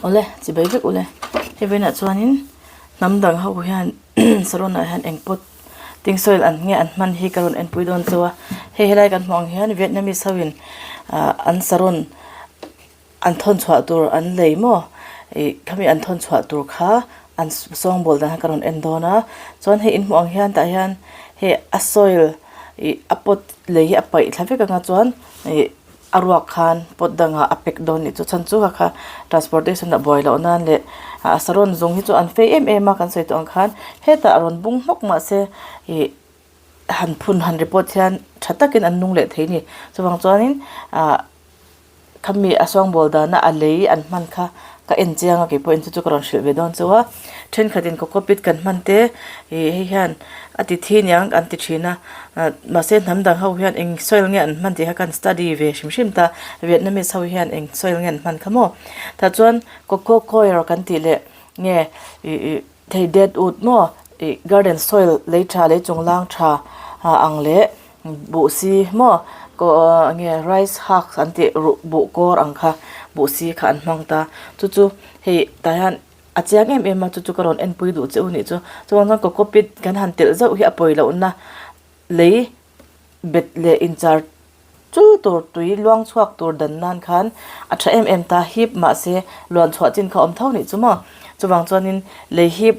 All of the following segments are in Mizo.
Awle chibai vek ule hei vawiinah chuanin hnam dang ho hian saron ah hian eng pawt ting soil an nge an hman hi ka rawn enpui dawn chauh a hei helai kan hmuh ang hian vietnamese ho in ah an saron an thawn chhuah tur an lei maw ih khami an thawn chhuah tur kha an sawngbawl dan kha ka rawn en dawn a chuan hei in hmuh ang hian tah hian hei a soil ih a pot lei hi a paih thla vek ang a chuan ih. A ruak khan pot dangah a pack dawn nih chu chhan chu kha kha transportation ah buai loh nan leh a saron zung hi chu an fei em em a kan sawi tawh ang khan hetah a rawn bung hmawk mahse ih han phun han report hian tha takin an nung leh thei a ni chuvang chuanin ah khami a sawngbawl dana a lei an hman kha ka en chiang a keipawhin chu chu ka rawn hrilh ve dawn chauh a thenkhatin cocopeat kan hman te ih hei hian a ti thi niang an ti thin a ah mahse hnam dang ho hian eng soil nge an hman tih kha kan study ve hrim hrim ta Vietnamese ho hian eng soil nge an hman kha maw tah chuan coco coir kan tih leh nge ih ih thei dead wood maw ih garden soil lei tha lei chung lang tha ah ang leh buh si maw kaw nge rice husk an tih ruh buh kawr ang kha buh si kha an hmang ta chu chu hei tah hian a chiang em em a chu chu ka rawn enpui duh che u nih chu chuvang chuan cocopeat kan han telh zauh hi a pawi lohna lei bet leh inchar chu tur tui luang chhuak tur dan nan khan a tha em em ta hip mahse luan chhuah chin kha awm tho nih chu maw chuvang chuanin lei hip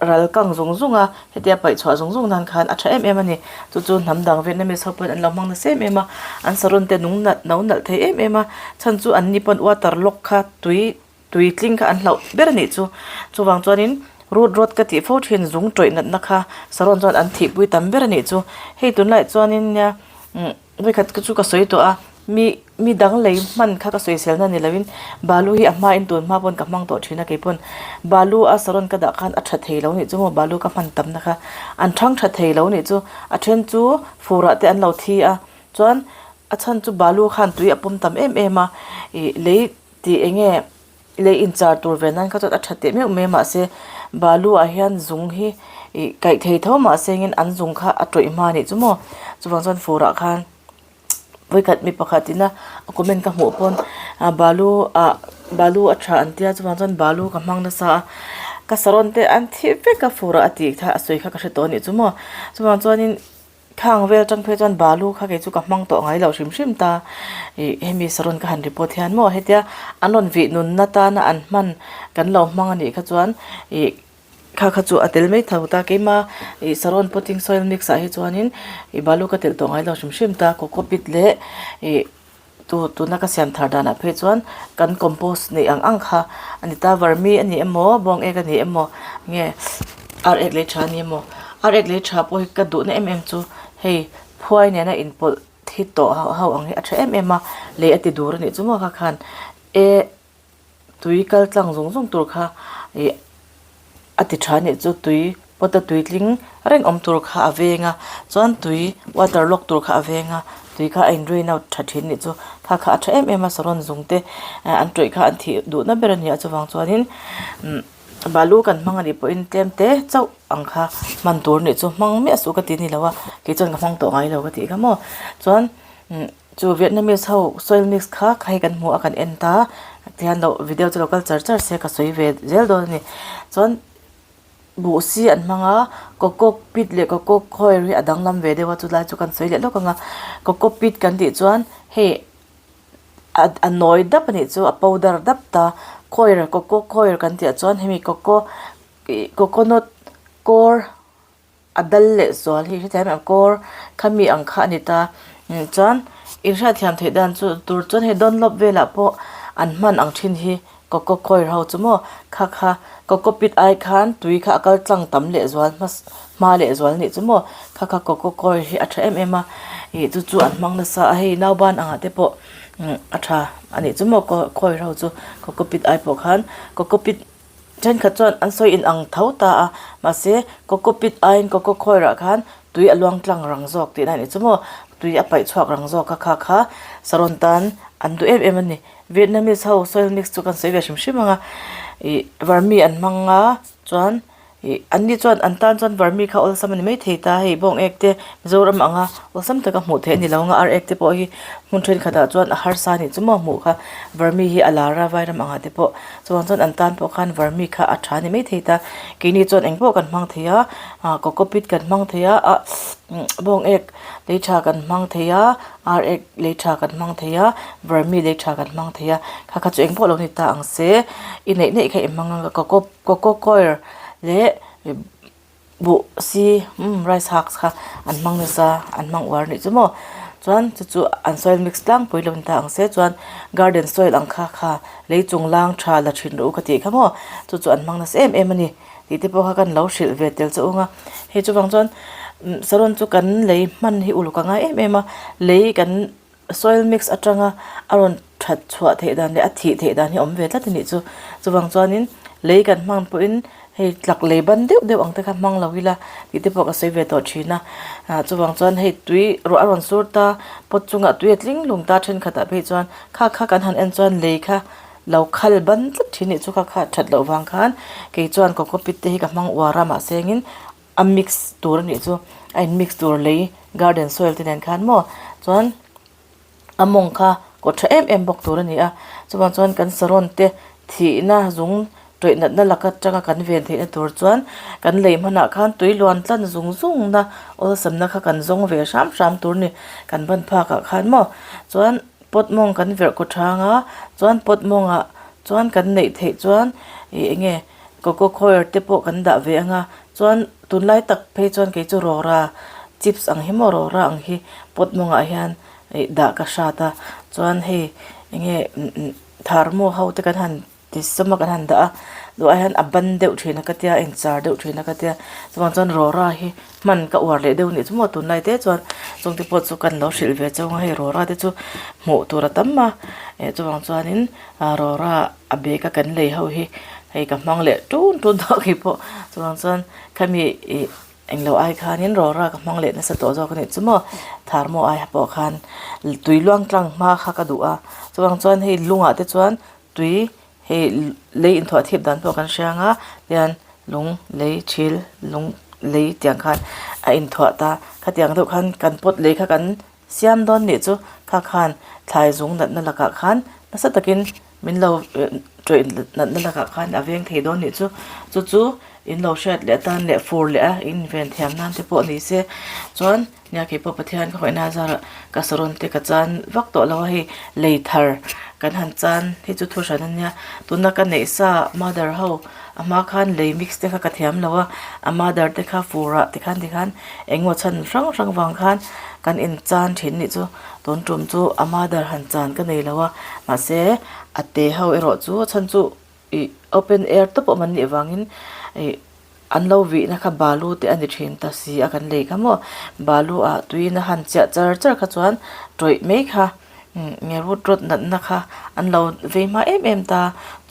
ral kang zung zung a hetia paih chhuah zung zung nan khan a tha em em a ni chu chu hnam dang Vietnamese ho pawhin an lo hmang nasa em em a an saron te nung nalh no nalh thei em em a chhan chu an ni pawn water lock kha tui tui tling kha an hlauh ber a nih chu chuvang chuanin root rot ka tih fo thin zung tawih natna kha saron chuan an thihpui tam ber a nih chu hei tunlaiah chuanin nia umm vawikhat chu ka sawi tawh a mi mi dang lei hman kha ka sawisel na ni loin balu hi a hmain tun hma pawn ka hmang tawh thin a keipawn balu a saron ka dah khan a tha thei lo nih chu maw balu ka hman tam na kha an thang tha thei lo nih chu a then chu furah te an lo thi a chuan a chhan chu balu khan tui a pawm tam em em a ih lei. Tih eng nge lei inchar tur ve nan kha chuan a tha teh meuh mai a mahse balu ah hian zung hi ih kaih thei tho mahse engin an zung kha a tawih hma anih chu maw chuvang chuan fur ah khan vawikhat mi pakhat ina a comment ka hmuh pawn ah balu ah balu a tha an tia chuvang chuan balu ka hmang nasa a ka saron te an thi vek a fur ah a tih kha a sawi kha ka hre tawh anih chu maw chuvang chuanin. Thang vel tang phei chuan balu kha kei chu ka hmang tawh ngai lo hrim hrim ta ih hemi saron ka han report hian maw hetia an rawn vih nunna tana an hman kan lo hmang anih kha chuan ih kha kha chu a tel mai tho ta keima ih saron potting soil mix ah hi chuanin ih balu ka telh tawh ngai lo hrim hrim ta cocopeat leh ih. Tu tuna ka siam thar danah phei chuan kan compost neih ang ang kha a ni ta vermi a ni emaw bawng ek a ni emaw nge ar ek lei tha a ni emaw ar ek lei tha pawh hi ka duhna em em chu hei phuai nena inpawlh thi tawh ho ang hi a tha em em a lei a ti dur a nih chu maw kha khan e. Tui kal tlang zung zung tur kha ih a ti tha anih chu tui pot a tui tling reng awm tur kha a veng a chuan tui water lock tur kha a veng a tui kha a in drain out tha thin anih chu kha kha a tha em em a saron zung te an tawih kha an thih duh na ber a ni a chuvang chuanin umm balu kan hmang anih pawhin tlem te chauh ang kha hman tur anih chu hmang miah suh ka ti ni lo a kei chuan ka hmang tawh ngai lo ka tih kha maw chuan umm. Chu Vietnamese ho soil mix kha kha hei kan hmu a kan en ta tihian lo video chu lo kal char char se ka sawi ve zel dawn a ni chuan buh si an hmang a coco pit leh coco coir hi a danglam ve deuh a chulai chu kan sawi leh lawk ang a coco pit kan tih chuan hei a a nawi dap a nih chu a powder dap ta coir coco coir kan tih ah chuan hemi coco ih coconut core. A dal leh zual hi hetiang hian a kawr khami ang kha a ni ta chuan in hriatthiam theih dan chu tur chuan hei dawnlawp velah pawh an hman ang thin hi coco coir ho chu maw kha kha coco pit ai khan tui kha a kal tlang tam leh zual hma leh zual a nih chu maw kha kha coco coir hi a tha em em a ih chu chu an hmang nasa a hei nauban angah te pawh a tha a nih chu maw coir ho chu coco pit ai pawh khan coco pit. Thenkhat chuan an sawi in ang tho ta a, mahse coco pit aiin coco coir ah khan tui a luang tlang rang zawk tihna a nih chu maw, tui a paih chhuak rang zawk a kha kha saron tan an duh em em a ni. Vietnamese ho soil mix chu kan sawi ve hrim hrim ang a, ih vermi an hmang a chuan. Ih an ni chuan an tan chuan vermi kha awlsam a ni maithei ta hei bawng ek te Mizoram anga awlsam taka hmuh theih a ni lo ang a ar ek te pawh hi hmun thenkhatah chuan a harsa a nih chu maw hmuh kha vermi hi a lar a vairam angah te pawh chuvang chuan an tan pawh khan vermi kha a tha a ni maithei ta keini chuan eng pawh kan hmang thei a ah cocopeat kan hmang thei a ah bawng ek lei tha kan hmang thei a ar ek lei tha kan hmang thei a vermi lei tha kan hmang thei a kha kha chu eng pawh lo ni ta ang se i neih neih kha i hmang ang a coco coco coir leh buh si umm rice husk kha an hmang nasa an hmang uar anih chu maw chuan chu chu an soil mix tlangpui lo ni ta ang se chuan garden soil ang kha kha lei chung lang tha la thin rawh u ka tih kha maw chu chu an hmang nasa em em a ni tih te pawh kha kan lo hrilh ve tel che ung a hei chuvang chuan saron chu kan lei hman hi uluk a ngai em em a lei kan Soil mix atanga a rawn that chhuah theih dan leh a thih theih dan hi a awm ve tlat a nih chu. Chuvang chuanin lei kan hmang pawhin hei tlak lei ban deuh deuh ang te kha hmang lo ila tih te pawh ka sawi ve tawh thin a. Ah chuvang chuan hei tui ruah a rawn sur ta pot chungah tui a tling lung ta thenkhatah phei chuan kha kha kan han en chuan lei kha lo khal ban tlat thin a nih chu kha kha that loh vang khan kei chuan cocopeat te hi ka hmang uar a mahse engin a mix tur a nih chu a in mix tur lei garden soil te nen khan maw chuan a mawng kha kawt tha em em bawk tur a ni a chuvang chuan kan sarawn te thihna zung tawih natna laka atanga kan ven theihna tur chuan kan lei hmanah khan tui luan tlan zung zung na awlsamna kha kan zawng ve hram hram tur a ni kan ban phak ah khan maw chuan pot mawng kan verh kaw thang a chuan pot mawngah chuan kan neih theih chuan ih eng nge. Coco coir te pawh kan dah ve ang a chuan tunlai tak phei chuan kei chu rawra chips ang hi maw rawra ang hi pot mawngah hian ih dah ka hrat a chuan hei eng nge tharmaw ho te kan han ti sawm a kan han dah a duh ai hian a ban deuh thin a ka tia a inchar deuh thin a ka tia chuvang chuan rawra hi hman ka uar leh deuh anih chu maw tunlai te chuan chung te pawh chu kan lo hrilh ve chauh ang a hei rawra te chu hmuh tur a tam a eh chuvang chuanin rawra. A bag a kan lei ho hi hei ka hmang leh tun tun tawh khi pawh chuvang chuan khami ih englo ai khanin rawra ka hmang leh nasa tawh zawk a nih chu maw tharmaw ai pawh khan tui luang tlang hma kha ka duh a chuvang chuan hei lungah te chuan tui hei lei inthuah thip dan pawh kan hria ang a tian lung lei thil lung lei tiang khan a inthuah ta khatiang deuh khan kan pot lei kha kan Siam dawn nih chu kha khan thlai zung natna lakah khan nasa takin min lo tawih natna lakah khan a veng thei dawn nih chu. Chu chu in lo hriat leh atan leh fur leh a in ven thiam nan te pawh ni se. Chuan nia kei pawh Pathian ka hawihna zarah ka sarawn te ka chan vak tawh lo a hei lei thar kan han chan hi chu thu hran a nia. Tuna ka neih sa mother ho a hma khan lei mix te kha ka thiam lo a, a mother te kha fur ah tikhan tikhan Engmaw chhan hrang hrang vang khan kan in chan thin nih chu tun tum chu a mother han chan ka nei lo a mahse a te ho erawh chu a chhan chu ih open air te pawh an nih vangin ih an lo vihna kha balu te a ni thin ta si a kan lei kha maw balu ah tuiin a han chiah char char kha chuan tawih mai kha. Nge root rot natna kha an lo vei hma em em ta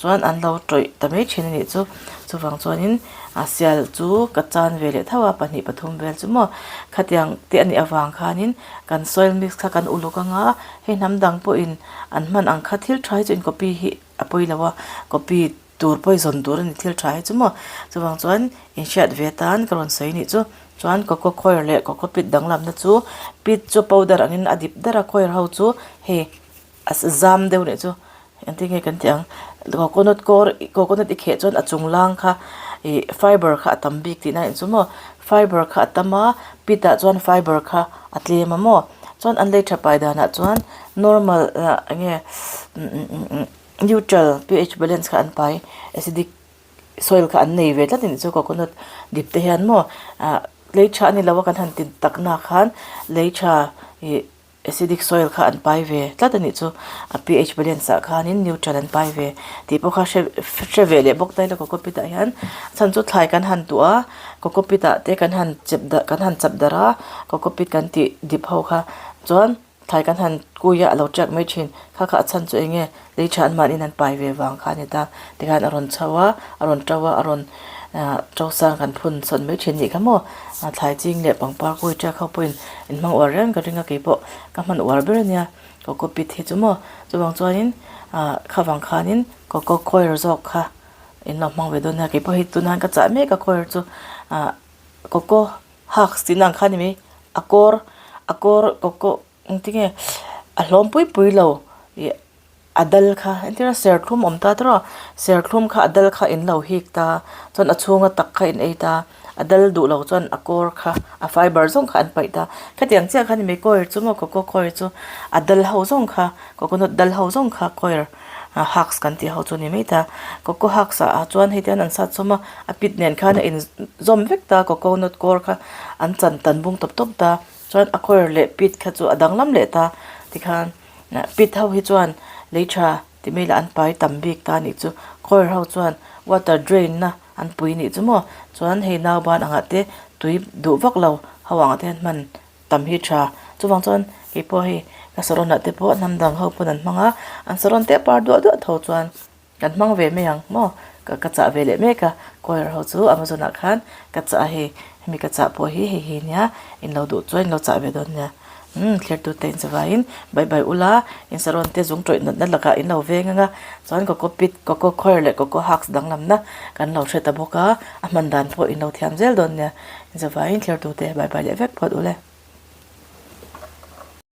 chuan an lo tawih ta mai thin a nih chu chuvang chuanin a sial chu ka chan ve leh tho a pahnih pathum vel chu maw khatiang te a nih avang khanin kan soil mix kha kan uluk anga hei hnam dang pawhin an hman ang kha thil tha hi chu in copy hi a pawi lo a copy tur pawh i zawn tur a ni thil tha hi chu maw chuvang chuan inhriat ve atan ka rawn sawi anih chu chuan coco coir leh coco pit danglamna chu pit chu powder angin a dip der a coir ho chu hei a zam deuh nih chu engtin nge kan tih ang coconut kawr coconut i kheh chuan a chung lang kha ih fiber kha a tam bik tihna a nih chu maw fiber kha a tam a pit ah chuan fiber kha a tlem a maw chuan an lei tha pai danah chuan normal ah eng nge Neutral pH balance kha an pai acidic soil kha an nei ve tlat a nih chu coconut dip te hian maw ah lei tha a ni lo a kan han ti tak nak khan lei tha ih acidic soil kha an pai ve tlat a nih chu a pH balance ah khanin neutral an pai ve tih pawh kha hre hre ve leh bawk ta ila cocopeat ah hian chhan chu thlai kan han tuah a cocopeat ah te kan han chep darh kan han chap darh a cocopeat kan tih dip ho kha chuan. Thlai kan han kui a, a lo tiak mai thin. Kha kha a chhan chu eng nge? Lei tha an mahniin an pai ve vang kha a ni ta. Tikhan a rawn chho a, a rawn to a, a rawn to sang kan phun sawn mai thin nih kha maw? Thlai ching leh pangpar kui tiak ho pawhin in hmang uar reng ka ring a, keipawh ka hman uar ber a nia. Coco pit hi chu maw? Chuvang chuanin kha vang khanin coco coir zawk kha. In lo hmang ve dawn nia keipawh hei tunah hian ka chah mek a coir chu ah coco husk tih na ang kha a ni mai a kawr a kawr coco engtinge a hlawm pui pui lo ih a dal kha entir a serthlum awm ta tawrh a serthlum kha a dal kha in lo hik ta chuan a chhunga tak kha in ei ta a dal duh lo chuan a kawr kha a fiber zawng kha an paih ta khatiang chiah kha a ni mai coir chu maw coco coir chu a dal ho zawng kha coconut dal ho zawng kha coir husk kan tih ho chu a ni mai ta coco husk ah chuan hei te hian an sat sawm a a pit nen khan a in zawm vek ta coconut kawr kha an chan tan bung tawp tawp ta chuan a coir leh pit kha chu a danglam leh ta tikhan pit ho hi chuan lei tha ti mai lah an pai tam bik ta anih chu coir ho chuan water drain na an pui nih chu maw chuan hei nauban angah te tui duh vak lo ho angah te hian hman tam hi tha chuvang chuan keipawh hei ka saron ah te pawh hnam dang ho pawn an hmang a an saron te par duah duah tho chuan kan hmang ve mai ang maw ka ka chah ve leh mek a coir ho chu amazon ah khan ka chah a hei hemi ka chah pawh hi hei hi nia in lo duh chuan in lo chah ve dawn nia umm thlir tute in chawaiin bye bye ula in saron te zung tawih natna lakah in lo veng ang a chuan coco pit coco coir leh coco husk danglamna kan lo hre ta bawk a a hman dan pawh in lo thiam zel dawn nia in chawaiin thlir tute bye bye leh vek phawt ule.